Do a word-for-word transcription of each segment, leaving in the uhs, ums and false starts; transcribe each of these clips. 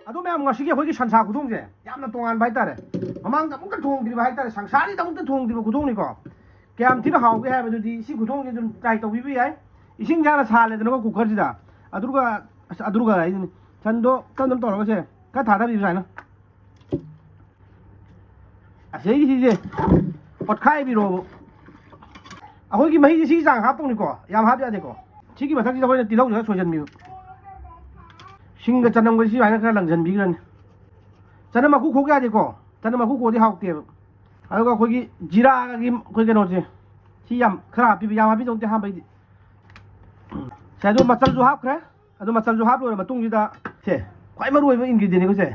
ꯑꯗꯣ ꯃꯌꯥꯝ, ꯉꯁꯤꯒꯤ ꯑꯩꯈꯣꯏꯒꯤ ꯁꯟꯁꯥ ꯈꯨꯊꯣꯡꯁꯦ ꯌꯥꯝꯅ ꯇꯣꯉꯥꯟꯕ ꯍꯥꯏꯇꯥꯔꯦ꯫ ꯃꯃꯥꯡꯗ ꯑꯃꯨꯛꯇ ꯊꯣꯡꯗ꯭ꯔꯤꯕ ꯍꯥꯏꯇꯥꯔꯦ, ꯁꯪꯁꯥꯔꯤꯗ ꯑꯃꯨꯛꯇ ꯊꯣꯡꯗ꯭ꯔꯤꯕ ꯈꯨꯊꯣꯡꯅꯤꯀꯣ꯫ ꯀꯌꯥꯝ ꯊꯤꯅ ꯍꯥꯎꯒꯦ ꯍꯥꯏꯕꯗꯨꯗꯤ ꯁꯤ ꯈꯨꯊꯣꯡꯁꯦ ꯑꯗꯨꯝ ꯇ꯭ꯔꯥꯏ ꯇꯧꯕꯤꯕ ꯌꯥꯏ꯫ ꯏꯁꯤꯡꯁꯦ ꯍꯥꯟꯅ ꯁꯥꯍꯜꯂꯦꯗꯅꯀꯣ ꯀꯨꯀꯔꯁꯤꯗ꯫ ꯑꯗꯨꯒ, ꯑꯁ, ꯑꯗꯨꯒ ꯍꯥꯏꯁꯤꯅꯤ, ꯁꯟꯗꯣ ꯇꯞ ꯇꯞ ꯇꯧꯔꯒꯁꯦ ꯈꯔ ꯊꯥꯗꯕꯤꯕ ꯁꯨꯃꯥꯏꯅ꯫ ꯑꯁꯤꯒꯤꯁꯤꯁꯦ ꯑꯣꯠꯈꯥꯏꯕꯤꯔꯣꯕ꯫ ꯑꯩꯈꯣꯏꯒꯤ ꯃꯍꯤꯁꯦ ꯁꯤꯒꯤ ꯆꯥꯡ ꯍꯥꯞꯇꯧꯅꯤꯀꯣ, ꯌꯥꯝ ꯍꯥꯞ ꯌꯥꯗꯦꯀꯣ꯫ ꯁꯤꯒꯤ ꯃꯊꯛꯁꯤꯗ ꯑꯩꯈꯣꯏꯅ ꯇꯤꯜꯍꯧꯁꯦ ꯈꯔ ꯁꯣꯏꯖꯟꯕꯤꯕ꯫ ꯁꯤꯡꯒ ꯆꯅꯝꯒ ꯁꯤ ꯁꯨꯃꯥꯏꯅ ꯈꯔ ꯂꯪꯁꯤꯟꯕꯤꯈ꯭ꯔꯅꯤ꯫ ꯆꯅꯝ ꯃꯀꯨ ꯈꯣꯛ ꯌꯥꯗꯦꯀꯣ, ꯆꯅꯝ ꯃꯀꯨ ꯈꯣꯛꯑꯗꯤ ꯍꯥꯎꯇꯦꯕ꯫ ꯑꯗꯨꯒ ꯑꯩꯈꯣꯏꯒꯤ ꯖꯤꯔꯥꯒꯤ ꯑꯩꯈꯣꯏ ꯀꯩꯅꯣꯁꯦ, ꯁꯤ ꯌꯥꯝ ꯈꯔ ꯍꯥꯞꯄꯤꯕ, ꯌꯥꯝ ꯍꯥꯞꯄꯤꯗꯧ ꯅꯠꯇꯦ ꯑꯍꯥꯟꯕꯩꯗꯤ꯫ ꯁꯦ, ꯑꯗꯨ ꯃꯆꯜꯁꯨ ꯍꯥꯞꯈ꯭ꯔꯦ꯫ ꯑꯗꯨ ꯃꯆꯜꯁꯨ ꯍꯥꯞ ꯂꯣꯏꯔ ꯃꯇꯨꯡꯁꯤꯗ, ꯁꯦ, ꯈ꯭ꯋꯥꯏ ꯃꯔꯨ ꯑꯣꯏꯕ ꯏꯟꯒ꯭ꯔꯤꯗꯤꯌꯦꯟꯅꯤꯀꯣ ꯁꯦ꯫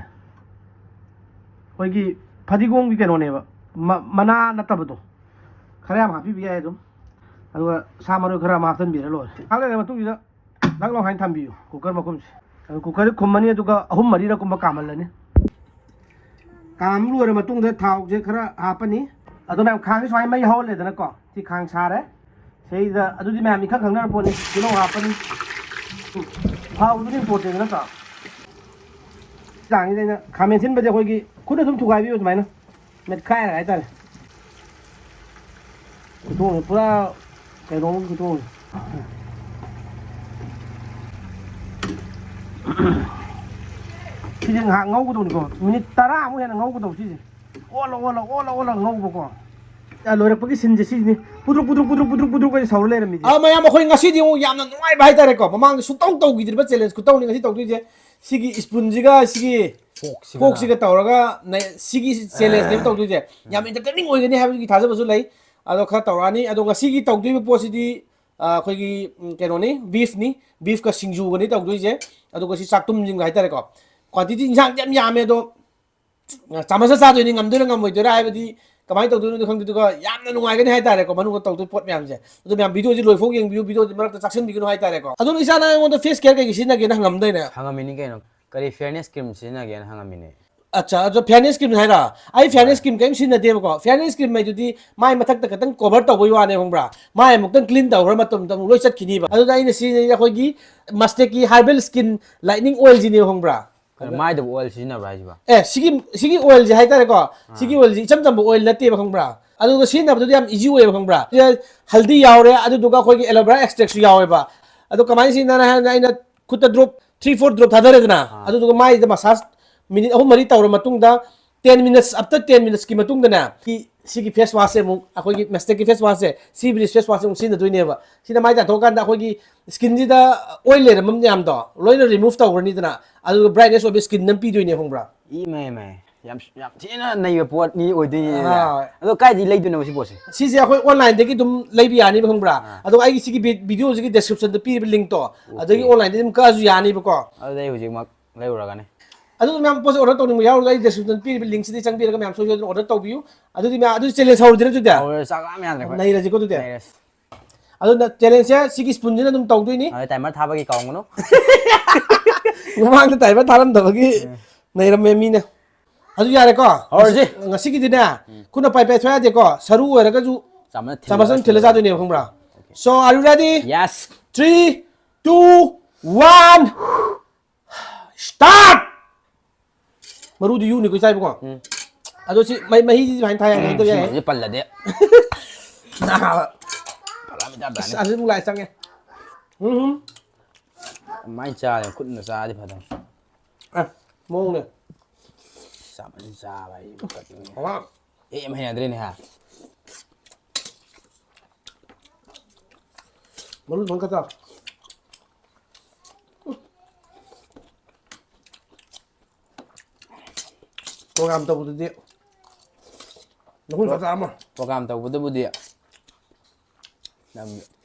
ꯑꯩꯈꯣꯏꯒꯤ ꯐꯗꯤꯒꯣꯝꯒꯤ ꯀꯩꯅꯣꯅꯦꯕ, ꯃ-, ꯃꯅꯥ ꯅꯠꯇꯕꯗꯣ꯫ ꯈꯔ ꯌꯥꯝ ꯍꯥꯞꯄꯤꯕ ꯌꯥꯏ ꯑꯗꯨꯝ꯫ ꯑꯗꯨꯒ ꯁꯥ ꯃꯔꯣꯏ ꯈꯔ ꯑꯃ ꯍꯥꯞꯆꯤꯟꯕꯤꯔ ꯂꯣꯏꯔꯦ꯫ ꯉꯥꯏꯍꯥꯛ ꯂꯩꯔ ꯃꯇꯨꯡꯁꯤꯗ ꯗꯛ ꯂꯥꯎ ꯍꯥꯏꯅ ꯊꯝꯕꯤꯌꯨ ꯀꯨꯀꯔ ꯃꯈꯨꯝꯁꯦ꯫ ꯑꯗꯨ ꯀꯨꯀꯔꯁꯦ ꯈꯨꯝꯃꯅꯤ, ꯑꯗꯨꯒ ꯑꯍꯨꯝ ꯃꯔꯤꯔꯛ ꯀꯨꯝꯕ ꯀꯥꯝꯍꯜꯂꯅꯤ꯫ ꯀꯥꯝ ꯂꯣꯏꯔ ꯃꯇꯨꯡꯗ ꯊꯥꯎꯁꯦ ꯈꯔ ꯍꯥꯞꯄꯅꯤ꯫ ꯑꯗꯣ ꯃꯌꯥꯝ, ꯈꯥꯡꯁꯦ ꯁꯨꯃꯥꯏꯅ ꯃꯩ ꯍꯧꯍꯜꯂꯦꯗꯅꯀꯣ꯫ ꯁꯤ ꯈꯥꯡ ꯁꯥꯔꯦ꯫ ꯁꯤꯗ ꯑꯗꯨꯗꯤ ꯃꯌꯥꯝ ꯏꯈꯪ ꯈꯪꯅꯔ ꯄꯣꯠꯅꯤ꯫ ꯇꯤꯜꯍꯧ ꯍꯥꯞꯄꯅꯤ꯫ ꯊꯥꯎꯗꯨꯗꯤ ꯏꯝꯄꯣꯔꯇꯦꯟ ꯅꯠꯇ꯭ꯔꯣ? ꯆꯥꯡꯁꯤꯗ ꯑꯩꯅ ꯈꯥꯃꯦꯟ ꯁꯤꯟꯕꯁꯦ ꯑꯩꯈꯣꯏꯒꯤ ꯈꯨꯠꯅ ꯑꯗꯨꯝ ꯊꯨꯒꯥꯏꯕꯤꯌꯨ ꯑꯗꯨꯃꯥꯏꯅ꯫ ꯃꯦꯠꯈꯥꯏꯔꯒ ꯍꯥꯏꯇꯥꯔꯦ꯫ ꯈꯨꯊꯣꯡꯁꯦ ꯄꯨꯔꯥ ꯀꯩꯅꯣꯝꯒꯤ ꯈꯨꯊꯣꯡꯅꯤ꯫ ꯁꯤꯁꯦ ꯉꯥꯏꯍꯥꯛ ꯉꯧꯒꯗꯧꯅꯤꯀꯣ, ꯃꯤꯅꯤꯠ ꯇꯔꯥꯃꯨꯛ ꯍꯦꯟꯅ ꯉꯧꯒꯗꯧꯕ ꯁꯤꯁꯦ꯫ ꯑꯣꯜꯂ, ꯑꯣꯜꯂ, ꯑꯣꯜꯂ, ꯑꯣꯜꯂ ꯉꯧꯕꯀꯣ꯫ ꯑ, ꯂꯣꯏꯔꯛꯄꯒꯤ ꯁꯤꯟꯁꯦ ꯁꯤꯁꯤꯅꯤ꯫ ꯄꯨꯗ꯭ꯔꯨꯛ, ꯄꯨꯗ꯭ꯔꯨꯛ, ꯄꯨꯗ꯭ꯔꯨꯛ, ꯄꯨꯗ꯭ꯔꯨꯛ, ꯄꯨꯗ꯭ꯔꯨꯛ ꯑꯣꯏꯅ ꯁꯧꯔ ꯂꯩꯔꯝꯃꯤꯁꯦ꯫ ꯑ, ꯃꯌꯥꯝ, ꯑꯩꯈꯣꯏ ꯉꯁꯤꯗꯤ ꯑꯃꯨꯛ ꯌꯥꯝꯅ ꯅꯨꯡꯉꯥꯏꯕ ꯍꯥꯏꯇꯥꯔꯦꯀꯣ꯫ ꯃꯃꯥꯡꯗ ꯁꯨꯡꯇꯧ ꯇꯧꯈꯤꯗ꯭ꯔꯤꯕ ꯆꯦꯂꯦꯟꯖ ꯈꯨꯇꯧꯅꯤ ꯉꯁꯤ ꯇꯧꯗꯣꯏꯁꯦ꯫ ꯁꯤꯒꯤ ꯁ꯭ꯄꯨꯟꯁꯤꯒ ꯁꯤꯒꯤ ꯐꯣꯛꯁꯤꯒ ꯐꯣꯛꯁꯤꯒ ꯇꯧꯔꯒ ꯅ-, ꯁꯤꯒꯤ ꯆꯦꯂꯦꯟꯖꯅꯦꯕ ꯇꯧꯗꯣꯏꯁꯦ꯫ ꯌꯥꯝ ꯑꯦꯟꯇꯔꯇꯦꯅꯤꯡ ꯑꯣꯏꯒꯅꯤ ꯍꯥꯏꯕꯒꯤ ꯊꯥꯖꯕꯁꯨ ꯂꯩ꯫ ꯑꯗꯣ ꯈꯔ ꯇꯧꯔꯛꯑꯅꯤ꯫ ꯑꯗꯣ ꯉꯁꯤꯒꯤ ꯇꯧꯗꯣꯏꯕ ꯄꯣꯠꯁꯤꯗꯤ, ꯑ, ꯑꯩꯈꯣꯏꯒꯤ, ꯎꯝ, ꯀꯩꯅꯣꯅꯤ, ꯕꯤꯐꯅꯤ꯫ ꯕꯤꯐꯀ ꯁꯤꯡꯖꯨꯒꯅꯤ ꯇꯧꯗꯣꯏꯁꯦ꯫ ꯑꯗꯨꯒ ꯁꯤ ꯆꯥꯛꯇꯨꯝꯁꯤꯡꯒ ꯍꯥꯏꯇꯥꯔꯦꯀꯣ꯫ ꯀ꯭ꯋꯥꯟꯇꯤꯇꯤ ꯏꯟꯁꯥꯡꯗꯤ ꯌꯥꯝ ꯌꯥꯝꯃꯦ, ꯑꯗꯣ ꯆꯥꯃꯁ ꯆꯥꯗꯣꯏꯅꯤ, ꯉꯝꯗꯣꯏꯔꯥ ꯉꯝꯃꯣꯏꯗꯣꯏꯔꯥ ꯍꯥꯏꯕꯗꯤ ꯀꯃꯥꯏꯅ ꯇꯧꯗꯣꯏꯅꯣꯗꯤ ꯈꯪꯗꯦ, ꯑꯗꯨꯒ ꯌꯥꯝꯅ ꯅꯨꯡꯉꯥꯏꯒꯅꯤ ꯍꯥꯏꯇꯥꯔꯦꯀꯣ ꯃꯅꯨꯡꯗ ꯇꯧꯗꯣꯏ ꯄꯣꯠ ꯃꯌꯥꯝꯁꯦ꯫ ꯑꯗꯨ ꯃꯌꯥꯝ ꯚꯤꯗꯤꯑꯣꯁꯤ ꯂꯣꯏꯐꯥꯎ ꯌꯦꯡꯕꯤꯌꯨ, ꯚꯤꯗꯤꯑꯣꯁꯤ ꯃꯔꯛꯇ ꯆꯥꯛꯁꯤꯟꯕꯤꯒꯅꯨ ꯍꯥꯏꯇꯥꯔꯦꯀꯣ꯫ ꯑꯗꯣ ꯏꯆꯥ, ꯅꯪ ꯑꯩꯉꯣꯟꯗ ꯐꯦꯁ ꯀꯤꯌꯔ ꯀꯩꯀꯩ ꯁꯤꯖꯤꯟꯅꯒꯦꯅ ꯍꯪꯉꯝꯗꯣꯏꯅꯦ꯫ ꯍꯪꯉꯝꯃꯤꯅꯤ ꯀꯩꯅꯣ, ꯀꯔꯤ ꯐꯤꯌꯔꯅꯦꯁ ꯀ꯭ꯔꯤꯝ ꯁꯤꯖꯤꯟꯅꯒꯦꯅ ꯍꯪꯉꯝꯃꯤꯅꯦ꯫ ꯑꯠꯆꯥ, ꯑꯗꯣ ꯐꯤꯌꯔꯅꯦꯁ ꯀ꯭ꯔꯤꯝ ꯍꯥꯏꯔ? ꯑꯩ ꯐꯤꯌꯔꯅꯦꯁ ꯀ꯭ꯔꯤꯝ ꯀꯔꯤꯝ ꯁꯤꯖꯤꯟꯅꯗꯦꯕꯀꯣ꯫ ꯐꯤꯌꯔꯅꯦꯁ ꯀ꯭ꯔꯤꯝ ꯍꯥꯏꯗꯨꯗꯤ ꯃꯥꯏ ꯃꯊꯛꯇ ꯈꯛꯇꯪ ꯀꯣꯚꯔ ꯇꯧꯕꯩ ꯋꯥꯅꯦ, ꯈꯪꯕ꯭ꯔꯥ? ꯃꯥꯏ ꯑꯃꯨꯛꯇꯪ ꯀ꯭ꯂꯤꯟ ꯇꯧꯈ꯭ꯔ ꯃꯇꯝꯗ ꯑꯃꯨꯛ ꯂꯣꯏ ꯆꯠꯈꯤꯅꯤꯕ꯫ ꯑꯗꯨꯗ ꯑꯩꯅ ꯁꯤꯖꯤꯟꯅꯩꯁꯦ ꯑꯩꯈꯣꯏꯒꯤ ꯃꯁꯇꯦꯛꯀꯤ ꯍꯥꯔꯕꯦꯜ ꯁ꯭ꯀꯤꯟ ꯂꯥꯏꯠꯅꯤꯡ ꯑꯣꯏꯜꯁꯤꯅꯦꯕ, ꯈꯪꯕ꯭ꯔꯥ? ꯀꯩꯅꯣ, ꯃꯥꯏꯗꯕꯨ ꯑꯣꯏꯜ ꯁꯤꯖꯤꯟꯅꯕ꯭ꯔꯥ ꯍꯥꯏꯁꯤꯕꯣ? ꯑꯦ, ꯁꯤꯒꯤ, ꯁꯤꯒꯤ ꯑꯣꯏꯜꯁꯦ ꯍꯥꯏꯇꯥꯔꯦꯀꯣ, ꯁꯤꯒꯤ ꯑꯣꯏꯜꯁꯦ ꯏꯆꯝ ꯆꯝꯕ ꯑꯣꯏꯜ ꯅꯠꯇꯦꯕ, ꯈꯪꯕ꯭ꯔꯥ? ꯑꯗꯨꯒ ꯁꯤꯖꯤꯟꯅꯕꯗꯨꯗꯤ ꯌꯥꯝ ꯏꯖꯤ ꯑꯣꯏꯌꯦꯕ, ꯈꯪꯕ꯭ꯔꯥ? ꯁꯤꯗ ꯍꯜꯗꯤ ꯌꯥꯎꯔꯦ, ꯑꯗꯨꯗꯨꯒ ꯑꯩꯈꯣꯏꯒꯤ ꯑꯦꯂꯣꯚꯦꯔꯥ ꯑꯦꯛꯁꯇ꯭ꯔꯦꯛꯁꯨ ꯌꯥꯎꯋꯦꯕ꯫ ꯑꯗꯣ ꯀꯃꯥꯏꯅ ꯁꯤꯖꯤꯟꯅꯔꯦ ꯍꯥꯏꯔꯒꯅ, ꯑꯩꯅ ꯈꯨꯠꯇ ꯗ꯭ꯔꯣꯞ, ꯊ꯭ꯔꯤ ꯐꯣꯔ ꯗ꯭ꯔꯣꯞ ꯊꯥꯗꯔꯦꯗꯅ, ꯑꯥ꯫ ꯑꯗꯨꯗꯨꯒ ꯃꯥꯏꯗ ꯃꯁꯥꯖ ꯃꯤꯅꯤꯠ ꯑꯍꯨꯝ ꯃꯔꯤ ꯇꯧꯔ ꯃꯇꯨꯡꯗ, ꯇꯦꯟ ꯃꯤꯅꯠꯁ, ꯑꯞꯇꯔ ꯇꯦꯟ ꯃꯤꯅꯠꯁꯀꯤ ꯃꯇꯨꯡꯗꯅꯦ, ꯁꯤ, ꯁꯤꯒꯤ ꯐꯦꯁ ꯋꯥꯁꯁꯦ ꯑꯃꯨꯛ, ꯑꯩꯈꯣꯏꯒꯤ ꯃꯦꯁꯇꯦꯛꯀꯤ ꯐꯦꯁ ꯋꯥꯁꯁꯦ, ꯁꯤ ꯕ꯭ꯔꯤꯁ ꯐꯦꯁ ꯋꯥꯁꯁꯦ ꯑꯃꯨꯛ ꯁꯤꯖꯤꯟꯅꯗꯣꯏꯅꯦꯕ꯫ ꯁꯤꯅ ꯃꯥꯏ ꯇꯥꯊꯣꯛꯑꯀꯥꯟꯗ ꯑꯩꯈꯣꯏꯒꯤ ꯁ꯭ꯀꯤꯟꯁꯤꯗ ꯑꯣꯏꯜ ꯂꯩꯔꯝꯕ ꯃꯌꯥꯝꯗꯣ ꯂꯣꯏꯅ ꯔꯤꯃꯨꯚ ꯇꯧꯈ꯭ꯔꯅꯤꯗꯅ, ꯑꯗꯨꯒ ꯕ꯭ꯔꯥꯏꯠꯅꯦꯁ ꯑꯣꯏꯕ ꯁ꯭ꯀꯤꯟ ꯑꯃ ꯄꯤꯗꯣꯏꯅꯦ, ꯈꯪꯕ꯭ꯔꯥ? ꯏꯃꯥꯏ, ꯏꯃꯥꯏ, ꯌꯥꯝ, ꯌꯥꯝ ꯊꯤꯅ ꯅꯩꯕ ꯄꯣꯠꯅꯤ ꯑꯣꯏꯗꯣꯏꯅꯦ꯫ ꯑꯥ꯫ ꯑꯗꯣ ꯀꯥꯏꯗꯤ ꯂꯩꯗꯣꯏꯅꯣ ꯁꯤ ꯄꯣꯠꯁꯦ? ꯁꯤꯁꯦ ꯑꯩꯈꯣꯏ ꯑꯣꯟꯂꯥꯏꯟꯗꯒꯤ ꯑꯗꯨꯝ ꯂꯩꯕ ꯌꯥꯅꯤꯕ, ꯈꯪꯕ꯭ꯔꯥ? ꯑꯥ꯫ ꯑꯗꯨꯒ ꯑꯩꯒꯤ ꯁꯤꯒꯤ ꯚꯤ-, ꯚꯤꯗꯤꯑꯣꯁꯤꯒꯤ ꯗꯦꯁꯀ꯭ꯔꯤꯞꯁꯟꯗ ꯄꯤꯔꯤꯕ ꯂꯤꯡꯛꯇꯣ, ꯑꯣꯀꯦ꯫ ꯑꯗꯒꯤ ꯑꯣꯟꯂꯥꯏꯟꯗꯒꯤ ꯑꯗꯨꯝ ꯀꯛꯑꯁꯨ ꯌꯥꯅꯤꯕꯀꯣ꯫ ꯑꯗꯨꯗꯤ ꯑꯩ ꯍꯧꯖꯤꯛꯃꯛ ꯂꯩꯔꯨꯔꯒꯅꯤ꯫ ꯑꯗꯨ ꯃꯌꯥꯝ ꯄꯣꯠꯁꯦ ꯑꯣꯔꯗꯔ ꯇꯧꯅꯤꯡꯕ ꯌꯥꯎꯔꯒ ꯑꯩ ꯗꯦꯁꯀ꯭ꯔꯤꯞꯁꯟ ꯄꯤꯔꯤꯕ ꯂꯤꯡꯛꯁꯤꯗ ꯆꯪꯕꯤꯔꯒ ꯃꯌꯥꯝ ꯁꯣꯏ ꯁꯣꯏꯗꯅ ꯑꯣꯔꯗꯔ ꯇꯧꯕꯤꯌꯨ꯫ ꯑꯗꯨꯗꯤ ꯃꯌꯥꯝ, ꯑꯗꯨꯗꯤ ꯆꯦꯂꯦꯟꯖ ꯍꯧꯔꯗꯤꯔ ꯑꯗꯨꯗꯤ? ꯍꯧꯔꯦ, ꯆꯥꯛ ꯂꯥꯝ ꯌꯥꯗ꯭ꯔꯦ ꯑꯩꯈꯣꯏ꯫ ꯅꯩꯔꯁꯤꯀꯣ ꯑꯗꯨꯗꯤ? ꯅꯩꯔꯁꯤ꯫ ꯑꯗꯨꯅ ꯆꯦꯂꯦꯟꯖꯁꯦ ꯁꯤꯒꯤ ꯁ꯭ꯄꯨꯟꯁꯤꯅ ꯑꯗꯨꯝ ꯇꯧꯗꯣꯏꯅꯤ꯫ ꯑꯗꯨ ꯇꯥꯏꯃꯔ ꯊꯥꯕꯒꯤ ꯀꯥꯎꯒꯅꯨ꯫ ꯃꯃꯥꯡꯗ ꯇꯥꯏꯃꯔ ꯊꯥꯔꯝꯗꯕꯒꯤ ꯎꯝ꯫ ꯅꯩꯔꯝꯃꯦ ꯃꯤꯅ꯫ ꯑꯗꯨ ꯌꯥꯔꯦꯀꯣ? ꯍꯧꯔꯁꯤ꯫ ꯉꯁꯤ-, ꯉꯁꯤꯒꯤꯗꯤꯅꯦ, ꯎꯝ꯫ ꯈꯨꯠꯅ ꯄꯥꯏ ꯄꯥꯏ ꯁꯣꯏ ꯌꯥꯗꯦꯀꯣ꯫ ꯁꯔꯨ ꯑꯣꯏꯔꯒꯁꯨ ꯆꯥꯃꯁ ꯊꯤꯜꯂꯒ ꯆꯥꯃꯁ ꯑꯃ ꯊꯤꯜꯂ ꯆꯥꯗꯣꯏꯅꯦꯕ, ꯈꯪꯕ꯭ꯔꯥ? Okay. So, are you ready? Yes꯫ Three, two, one, start! ꯃꯔꯨꯗꯤ ꯌꯨꯅꯤꯀꯣ ꯆꯥꯏꯕꯀꯣ꯫ ꯎꯝ꯫ ꯑꯗꯣ ꯁꯤ ꯃꯍꯤ-, ꯃꯍꯤꯗꯤ ꯁꯨꯃꯥꯏꯅ ꯊꯥ ꯌꯥꯏ, ꯎꯝ, ꯍꯩꯗꯧ ꯌꯥꯏ꯫ ꯁꯤꯃꯗꯤ ꯄꯜꯂꯗꯤ꯫ ꯅꯥꯕ꯫ ꯐꯔꯛ ꯑꯃ ꯏꯇꯥ ꯇꯥꯅꯤ꯫ ꯑꯁ, ꯑꯁꯤ ꯑꯃꯨꯛ ꯂꯥꯛꯑꯦ, ꯆꯪꯉꯦ꯫ ꯎꯝ꯫ ꯑꯗꯨꯃꯥꯏꯅ ꯆꯥꯔꯦ, ꯈꯨꯠꯅ ꯆꯥꯔꯗꯤ ꯐꯗꯧꯅꯤ꯫ ꯑꯦ, ꯃꯑꯣꯡꯅꯦ꯫ ꯆꯥꯃꯟ ꯆꯥꯕ ꯍꯥꯏꯁꯤꯕꯨ ꯀꯔꯤꯅꯣ? ꯑꯋꯥ꯫ ꯑꯦ, ꯌꯥꯝ ꯍꯩꯅꯗ꯭ꯔꯦꯅꯦ, ꯍꯥ? ꯃꯔꯨ ꯐꯖꯅ ꯀꯛꯆꯧ꯫ ꯄ꯭ꯔꯣꯒꯥꯝ ꯇꯧꯕꯗꯨꯗꯤ ꯅꯈꯨꯠ ꯄ꯭ꯔꯣ-, ꯈꯛꯇ ꯑꯃ꯫ ꯄ꯭ꯔꯣꯒꯥꯝ ꯇꯧꯕꯗꯨꯕꯨꯗꯤ ꯅꯪ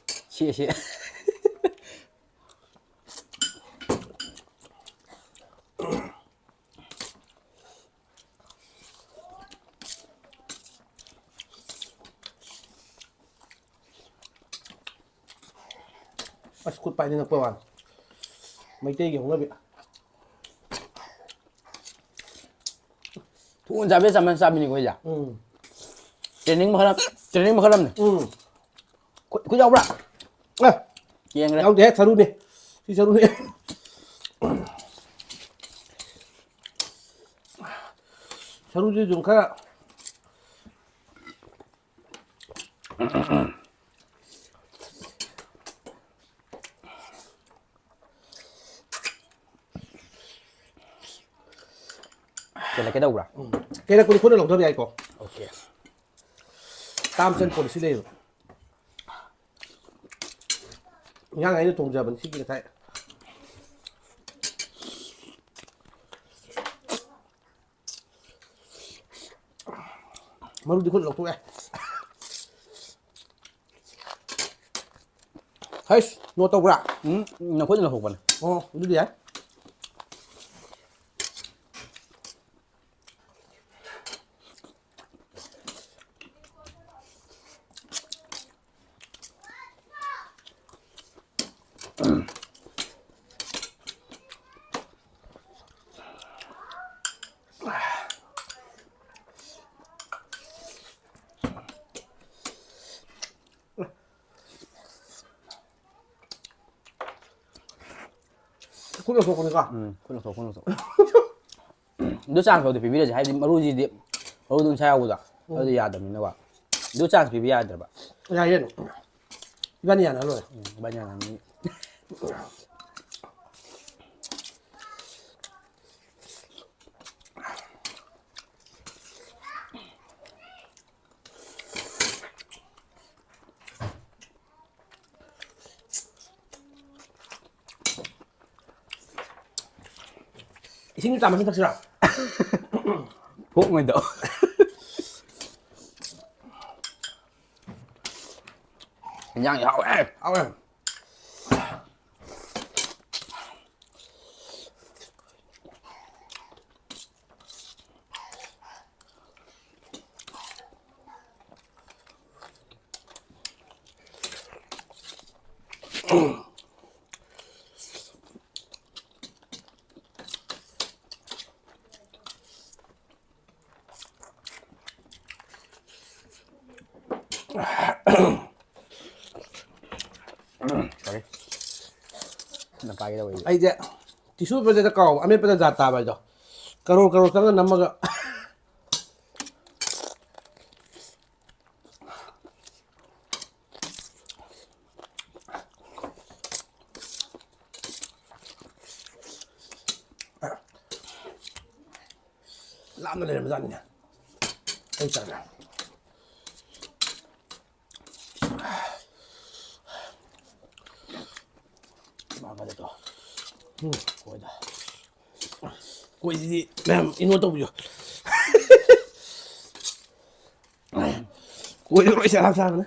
ꯁꯤ, ꯁꯤ꯫ ꯑꯁ, ꯈꯨꯠ ꯄꯥꯏꯅꯤꯡꯉꯛꯄ ꯋꯥꯅꯤ꯫ ꯃꯩꯇꯩꯒꯤ ꯍꯧꯅꯕꯤ꯫ ꯊꯨꯅ ꯆꯥꯕꯤ ꯆꯥꯃꯟ ꯆꯥꯕꯤꯅꯤꯀꯣ ꯑꯩꯁꯦ꯫ ꯎꯝ꯫ ꯇ꯭ꯔꯦꯅꯤꯡ ꯃꯈꯜ ꯑꯃ, ꯇ꯭ꯔꯦꯅꯤꯡ ꯃꯈꯜ ꯑꯃꯅꯤ꯫ ꯎꯝ꯫ ꯈꯨꯠ, ꯈꯨꯠ ꯌꯥꯎꯕ꯭ꯔꯥ? ꯑꯦ, ꯌꯦꯡꯈ꯭ꯔꯦ꯫ ꯌꯥꯎꯗꯦꯍꯦ, ꯁꯔꯨꯅꯦ꯫ ꯁꯤ ꯁꯔꯨꯅꯦ꯫ ꯁꯔꯨꯁꯤ ꯑꯗꯨꯝ ꯈꯔ ꯀꯦꯜꯂꯛꯀꯦ ꯇꯧꯕ꯭ꯔꯥ? ꯎꯝ꯫ ꯀꯦꯜꯂꯛꯄꯗꯤ ꯈꯨꯠꯅ ꯂꯧꯊꯕ ꯌꯥꯏꯀꯣ꯫ Okay꯫ Terms and policy ꯂꯩꯌꯦꯕ꯫ ꯏꯟꯖꯥꯡ ꯑꯩꯅ ꯊꯣꯡꯖꯕꯅꯤ ꯁꯤꯒꯤ ꯉꯁꯥꯏ꯫ ꯃꯔꯨꯗꯤ ꯈꯨꯠ ꯂꯧꯊꯣꯛꯑꯦ꯫ ꯍꯩꯁ, ꯅꯣꯠ ꯇꯧꯕ꯭ꯔꯥ? ꯎꯝ, ꯅꯈꯨꯠꯅ ꯂꯧꯊꯣꯛꯄꯅꯦ꯫ ꯑꯣ, ꯑꯗꯨꯗꯤ ꯌꯥꯏ꯫ ꯈꯨꯠ ꯂꯧꯊꯣꯛꯄꯅꯤꯀꯣ꯫ ꯎꯝ, ꯈꯨꯠ ꯂꯧꯊꯣꯛ, ꯈꯨꯠ ꯂꯧꯊꯣꯛ꯫ ꯑꯗꯨ chance ꯐꯥꯎꯗꯤ ꯄꯤꯕꯤꯔꯁꯦ, ꯍꯥꯏꯗꯤ ꯃꯔꯨꯁꯤꯗꯤ, ꯃꯔꯨꯗꯨ ꯃꯁꯥ ꯌꯥꯎꯕꯗꯣ, ꯎꯝ꯫ ꯑꯗꯨꯗꯤ ꯌꯥꯗꯕꯅꯤꯅꯀꯣ꯫ ꯑꯗꯨ chance ꯄꯤꯕ ꯌꯥꯗ꯭ꯔꯕ꯫ ꯌꯥꯏꯌꯦ ꯑꯗꯨꯝ꯫ ꯏꯕꯥꯅꯤ ꯌꯥꯅ ꯂꯣꯏꯔꯦ꯫ ꯎꯝ, ꯏꯕꯥꯅꯤ ꯌꯥꯅ ꯂꯣꯏꯔꯦ꯫ ꯏꯁꯤꯡ ꯆꯥꯃꯁꯤꯡ ꯊꯛꯁꯤꯔꯥ? ꯀꯣꯛꯉꯩꯗꯣ꯫ ꯏꯟꯖꯥꯡꯁꯦ ꯍꯥꯎꯋꯦ꯫ ꯍꯥꯎꯋꯦ꯫ Sorry꯫ ꯅ ꯄꯥꯏꯒꯦ ꯇꯧꯕ ꯑꯩꯁꯦ꯫ ꯑꯩꯁꯦ tissue paperꯗ ꯀꯥꯎꯕ, ꯑꯃꯦꯠꯄꯗ ꯖꯥꯠ ꯇꯥꯕ ꯍꯥꯏꯗꯣ꯫ ꯀꯔꯣꯔ ꯀꯔꯣꯔ ꯆꯪꯉ ꯅꯝꯃꯒ꯫ ꯂꯥꯞꯅ ꯂꯩꯔꯝꯕꯖꯥꯠꯅꯤꯅꯦ꯫ ꯑꯩ ꯆꯠꯂꯦ꯫ ꯃꯥ ꯐꯖꯩꯀꯣ꯫ ꯎꯝ, ꯀꯣꯏꯗ꯫ ꯀꯣꯏꯁꯤꯗꯤ ꯃꯌꯥꯝ ignore ꯇꯧꯕꯤꯌꯨ꯫ ꯀꯣꯏꯗ ꯂꯣꯏ ꯆꯔꯥ ꯆꯥꯕꯅꯦ꯫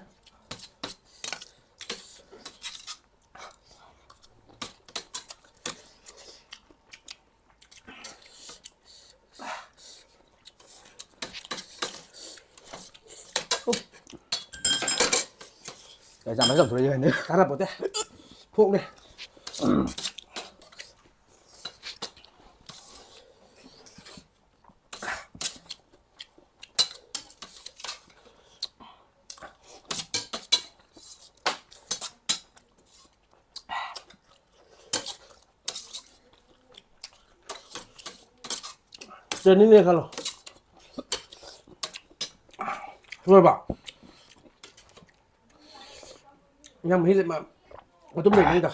ꯀꯩ ꯆꯥꯝꯃ ꯆꯥꯝꯊꯣꯛꯏ ꯍꯥꯏꯅꯤ꯫ ꯀꯥꯟꯅꯄꯣꯠꯇꯦ꯫ ꯐꯣꯛꯅꯦ꯫ ꯆꯅꯤꯅꯦ ꯈꯜꯂꯣ꯫ ꯂꯣꯏꯔꯕ? ꯌꯥꯝ ꯃꯍꯤ ꯂꯩ-, ꯃ-, ꯃꯇꯨꯝ ꯂꯩꯕꯅꯤꯗ꯫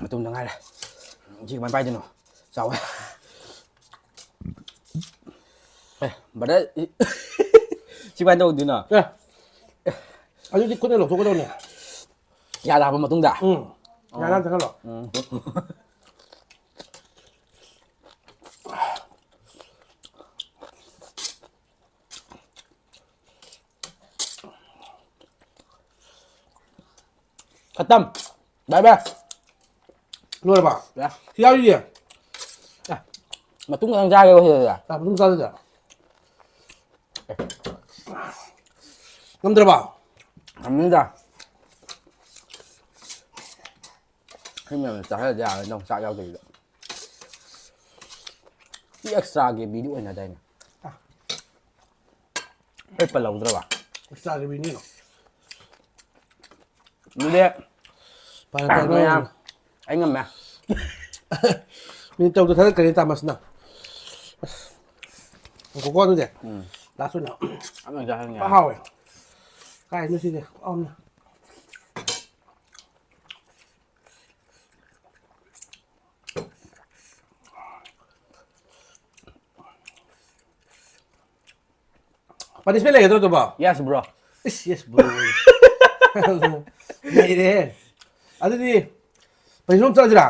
ꯃꯇꯨꯝꯗ ꯉꯥꯏꯔꯦ꯫ ꯁꯤ ꯀꯃꯥꯏꯅ ꯄꯥꯏꯗꯣꯏꯅꯣ? ꯆꯥꯎꯋꯦ꯫ ꯑꯦ, brother, ꯁꯤ ꯀꯃꯥꯏꯅ ꯇꯧꯗꯣꯏꯅꯣ? ꯑꯦ, ꯑꯗꯨꯗꯤ ꯈꯨꯠꯅ ꯂꯧꯊꯣꯛꯀꯗꯧꯅꯦ꯫ ꯌꯥꯗ ꯍꯥꯞꯄ ꯃꯇꯨꯡꯗ? ꯎꯝ꯫ ꯑꯣ꯫ ꯌꯥꯗ ꯆꯪꯍꯜꯂꯣ꯫ ꯎꯝ꯫ ꯈꯇꯝ꯫ ꯕꯥꯏ ꯕꯥꯏ꯫ ꯂꯣꯏꯔꯕ? ꯌꯥ꯫ ꯁꯤ ꯌꯥꯎꯔꯤꯁꯦ? ꯑ, ꯃꯇꯨꯡ ꯈꯛꯇꯪ ꯆꯥꯒꯦ ꯁꯤꯗ꯫ ꯑ, ꯃꯇꯨꯡ ꯆꯥꯗꯣꯏꯁꯦ? ꯉꯝꯗ꯭ꯔꯕ? ꯉꯝꯅꯤꯗ꯫ ꯁꯤ ꯃꯌꯥꯝꯁꯦ ꯆꯥꯈꯠꯂꯗꯤ ꯌꯥꯔꯣꯏ, ꯅꯪ ꯆꯥꯛ ꯌꯥꯎꯗꯕꯤꯗ꯫ ꯁꯤ extra gravy ꯗꯤ ꯑꯣꯏꯅꯗꯥꯏꯅꯦ? ꯑ꯫ ꯑꯩ ꯄꯜꯍꯧꯗ꯭ꯔꯕ? Extra gravy ꯅꯤ꯫ ꯑꯗꯨꯗꯤ ꯐꯔꯦ, ꯐꯔꯦ, ꯃꯌꯥꯝ, ꯅꯣꯏ ꯑꯩ ꯉꯝꯃꯦ꯫ ꯃꯤꯅꯤꯠ ꯇꯔꯨꯛꯇ ꯊꯥꯒꯠꯈ꯭ꯔꯦ ꯇꯥꯃꯁꯅ꯫ ꯑꯁ, ꯉꯥꯏꯈꯣꯀꯣ ꯑꯗꯨꯗꯤ꯫ ꯎꯝ꯫ Last ꯑꯣꯏꯅ꯫ ꯑꯃ ꯆꯥꯍꯟꯒꯦ꯫ ꯐꯖꯅ ꯍꯥꯎꯋꯦ꯫ ꯀꯥꯏꯗꯩꯅꯣ ꯁꯤꯗꯤ? ꯍꯥꯎꯅ꯫ Punishment ꯂꯩꯒꯗ꯭ꯔꯣ ꯑꯗꯨꯕꯣ? Yes, bro. ꯏꯁ, yes, bro. ꯂꯩꯔꯦ꯫ ꯑꯗꯨꯗꯤ ꯄꯩꯁꯥ ꯆꯠꯂꯁꯤꯔꯥ?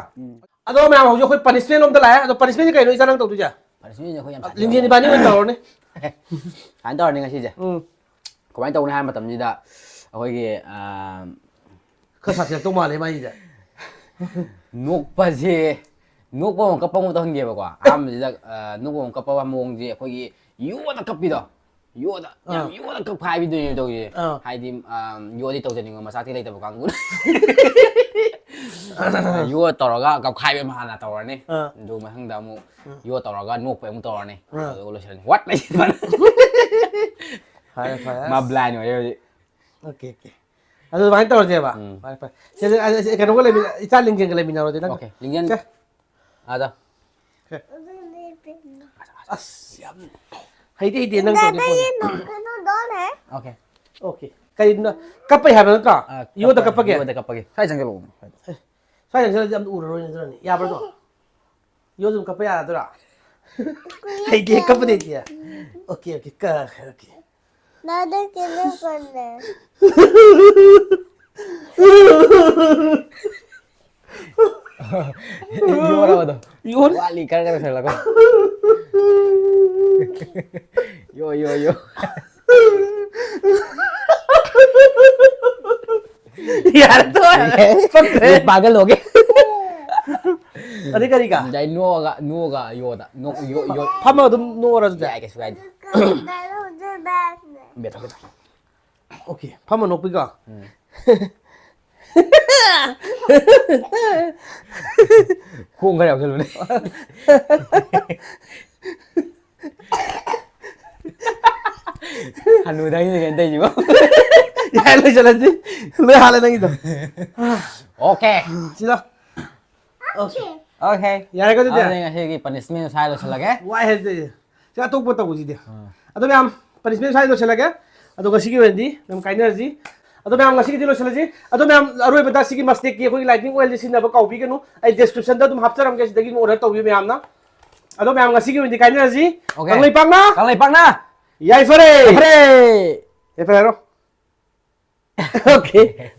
ꯑꯗꯣ ꯃꯌꯥꯝ, ꯍꯧꯖꯤꯛ ꯑꯩꯈꯣꯏ punishment ꯂꯣꯝꯗ ꯂꯥꯛꯑꯦ꯫ ꯑꯗꯣ punishmentꯁꯦ ꯀꯩꯅꯣ, ꯏꯆꯥ, ꯅꯪ ꯇꯧꯗꯣꯏꯁꯦ? Punishmentꯁꯦ ꯑꯩꯈꯣꯏ ꯌꯥꯝ ꯁꯥꯊꯤꯕ ꯂꯤꯡꯖꯦꯜ ꯏꯕꯥꯅꯤ ꯑꯣꯏꯅ ꯇꯧꯔꯅꯤ꯫ ꯁꯨꯃꯥꯏꯅ ꯇꯧꯔꯅꯤ ꯉꯁꯤꯁꯦ꯫ ꯎꯝ꯫ ꯀꯃꯥꯏꯅ ꯇꯧꯅꯤ ꯍꯥꯏꯕ ꯃꯇꯝꯁꯤꯗ ꯑꯩꯈꯣꯏꯒꯤ, ꯑꯥ, ꯈꯔ ꯁꯥꯊꯤꯔꯛꯇꯧ ꯃꯥꯜꯂꯦ ꯃꯥꯏꯁꯤꯗ꯫ ꯅꯣꯛꯄꯁꯦ, ꯅꯣꯛꯄ ꯑꯃ ꯀꯞꯄ ꯑꯃ ꯇꯧꯍꯟꯒꯦꯕꯀꯣ꯫ ꯑꯍꯥꯟꯕꯁꯤꯗ, ꯑꯥ, ꯅꯣꯛꯄ ꯑꯃ ꯀꯞꯄ ꯃꯑꯣꯡꯁꯦ ꯑꯩꯈꯣꯏꯒꯤ ꯌꯣꯗ ꯀꯞꯄꯤꯗꯣ꯫ ꯌꯣꯗ, ꯌꯥꯝ ꯑꯥ꯫ ꯌꯣꯗ ꯀꯞꯈꯥꯏꯕꯤꯗꯣꯏꯅꯦ ꯇꯧꯔꯤꯁꯦ꯫ ꯑꯥ꯫ ꯍꯥꯏꯗꯤ, ꯑꯥ, ꯌꯣꯗꯤ ꯇꯧꯖꯅꯤꯡꯕ ꯃꯆꯥꯛꯇꯤ ꯂꯩꯇꯕ ꯀꯥꯡꯕꯨꯅ꯫ ꯌꯣ ꯇꯧꯔꯒ ꯀꯞꯈꯥꯏꯕ ꯑꯃ ꯍꯥꯟꯅ ꯇꯧꯔꯅꯤ꯫ ꯑꯥ꯫ ꯑꯗꯨ ꯃꯊꯪꯗ ꯑꯃꯨꯛ ꯌꯣ ꯇꯧꯔꯒ ꯅꯣꯛꯄ ꯑꯃꯨꯛ ꯇꯧꯔꯅꯤ꯫ ꯑꯥ꯫ ꯑꯗꯨꯒ ꯂꯣꯏꯁꯤꯜꯂꯅꯤ꯫ What? ꯐꯔꯦ, ꯐꯔꯦ꯫ ꯃꯥ blind ꯑꯣꯏꯔꯦ ꯍꯧꯖꯤꯛ꯫ Okay, okay. ꯑꯗꯨ ꯑꯗꯨꯃꯥꯏꯅ ꯇꯧꯔꯁꯦꯕ꯫ ꯎꯝ꯫ ꯐꯔꯦ, ꯐꯔꯦ꯫ ꯁꯦ, ꯁꯦ, ꯑ, ꯁꯦ, ꯀꯩꯅꯣꯒ ꯂꯩꯃꯤꯟꯅ-, ꯏꯆꯥ ꯂꯤꯡꯖꯦꯜꯒ ꯂꯩꯃꯤꯟꯅꯔꯣꯗꯤ ꯅꯪ꯫ Okay, ꯂꯤꯡꯖꯦꯜ꯫ ꯁꯦ꯫ ꯑꯗ꯫ ꯑꯁ, ꯌꯥꯝ ꯍꯩꯗꯤ ꯍꯩꯗꯤ ꯅꯪ ꯇꯧꯔꯗꯤ ꯄꯣꯠꯅꯤ꯫ Okay. Okay. ꯀꯩꯅꯣ, ꯀꯞꯄꯩ ꯍꯥꯏꯕ ꯅꯠꯇ꯭ꯔꯣ? ꯑ, ꯌꯣꯗ ꯀꯞꯄ-, ꯀꯞꯄꯒꯦ? ꯌꯣꯗ ꯀꯞꯄꯒꯦ꯫ ꯁ꯭ꯋꯥꯏ ꯆꯪꯁꯤꯜꯂꯛꯑꯣ꯫ ꯁ꯭ꯋꯥꯏ ꯆꯪꯁꯤꯜꯂꯗꯤ ꯌꯥꯝ ꯎꯔꯔꯣꯏꯅꯦ ꯑꯗꯨꯅꯅꯦ꯫ ꯌꯥꯕ꯭ꯔꯥ ꯑꯗꯣ? ꯌꯣꯗ ꯑꯗꯨꯝ ꯀꯞꯄ ꯌꯥꯔꯗꯣꯏꯔꯥ? ꯍꯩꯇꯦ, ꯀꯞꯄꯗꯤ ꯍꯩꯇꯦ꯫ Okay, okay, ꯀ-, okay. ꯅꯥꯗ ꯀꯦꯂꯦ ꯀꯣꯟꯅꯦ꯫ ꯌꯣꯔꯕꯗꯣ꯫ ꯌꯣꯔ-, ꯋꯥꯠꯂꯤ, ꯈꯔ ꯈꯔ ꯁꯜꯂꯛꯀꯣ꯫ ꯌꯣ, ꯌꯣ, ꯌꯣ꯫ ꯌꯥꯔꯦ, ꯇꯣꯛꯑꯣ, ꯌꯥꯔꯦ꯫ ꯄꯛꯇ꯭ꯔꯦ꯫ ꯄꯥꯒꯜ ꯂꯣꯒꯦ꯫ ꯑꯗꯩ ꯀꯔꯤꯒ? ꯑꯗꯩ ꯅꯣꯛꯑꯒ, ꯅꯣꯛꯑꯒ ꯌꯣꯗ꯫ ꯅꯣꯛ-, ꯌꯣ, ꯌꯣ꯫ ꯐꯝꯃꯒ ꯑꯗꯨꯝ ꯅꯣꯛꯑꯣꯔꯁꯨ ꯌꯥꯏ꯫ ꯌꯥꯏ, ꯀꯩꯁꯨ ꯀꯥꯏꯗꯦ꯫ Okay, ꯐꯝꯃ ꯅꯣꯛꯄꯤꯀꯣ꯫ ꯎꯝ꯫ ꯈꯣꯡ ꯈꯔ ꯌꯥꯎꯁꯜꯂꯨꯅꯦ꯫ ꯍꯅꯨꯗ ꯍꯥꯏꯅ ꯀꯩꯅꯣ ꯇꯧꯔꯤꯁꯤꯕꯣ? ꯌꯥꯔꯦ, ꯂꯣꯏꯁꯤꯜꯂꯁꯤ꯫ ꯂꯣꯏ ꯍꯥꯜꯂꯦ ꯅꯪꯒꯤꯗꯣ꯫ Okay. ꯁꯤꯗ꯫ Okay. Okay. ꯌꯥꯔꯦꯀꯣ ꯑꯗꯨꯗꯤ? ꯑꯗꯨꯗꯤ ꯉꯁꯤꯒꯤ punishment ꯁ꯭ꯋꯥꯏ ꯂꯣꯏꯁꯤꯜꯂꯒꯦ꯫ ꯋꯥꯏ ꯍꯥꯏꯗꯤ꯫ ꯁꯤ ꯑꯇꯣꯞꯄ ꯇꯧꯕꯁꯤꯗꯤ꯫ ꯑꯗꯣ ꯃꯌꯥꯝ, punishment ꯁ꯭ꯋꯥꯏ ꯂꯣꯏꯁꯤꯜꯂꯒꯦ꯫ ꯑꯗꯣ ꯉꯁꯤꯒꯤ ꯑꯣꯏꯅꯗꯤ ꯃꯌꯥꯝ ꯀꯥꯏꯅꯔꯁꯤ꯫ ꯑꯗꯣ ꯃꯌꯥꯝ ꯉꯁꯤꯒꯤꯗꯤ ꯂꯣꯏꯁꯤꯜꯂꯁꯤ꯫ ꯑꯗꯣ ꯃꯌꯥꯝ ꯑꯔꯣꯏꯕꯗ ꯁꯤꯒꯤ Mustang ꯀꯤ ꯑꯩꯈꯣꯏꯒꯤ lighting oil ꯁꯤ ꯁꯤꯖꯤꯟꯅꯕ ꯀꯥꯎꯕꯤꯒꯅꯨ꯫ ꯑꯩ description ꯗ ꯑꯗꯨꯝ ꯍꯥꯞꯆꯔꯝꯒꯦ, ꯁꯤꯗꯒꯤ ꯑꯗꯨꯝ order ꯇꯧꯕꯤꯌꯨ ꯃꯌꯥꯝꯅ꯫ ꯑꯗꯣ ꯃꯌꯥꯝ ꯉꯁꯤꯒꯤ ꯑꯣꯏꯅꯗꯤ ꯀꯥꯏꯅꯔꯁꯤ꯫ Okay. ꯀꯪꯂꯩꯄꯥꯛꯅ ꯀꯪꯂꯩꯄꯥꯛꯅ ꯌꯥꯏꯐꯔꯦ! ꯐꯔꯦ! ꯌꯥꯏꯐꯔꯦ ꯍꯥꯏꯔꯣ꯫ Okay.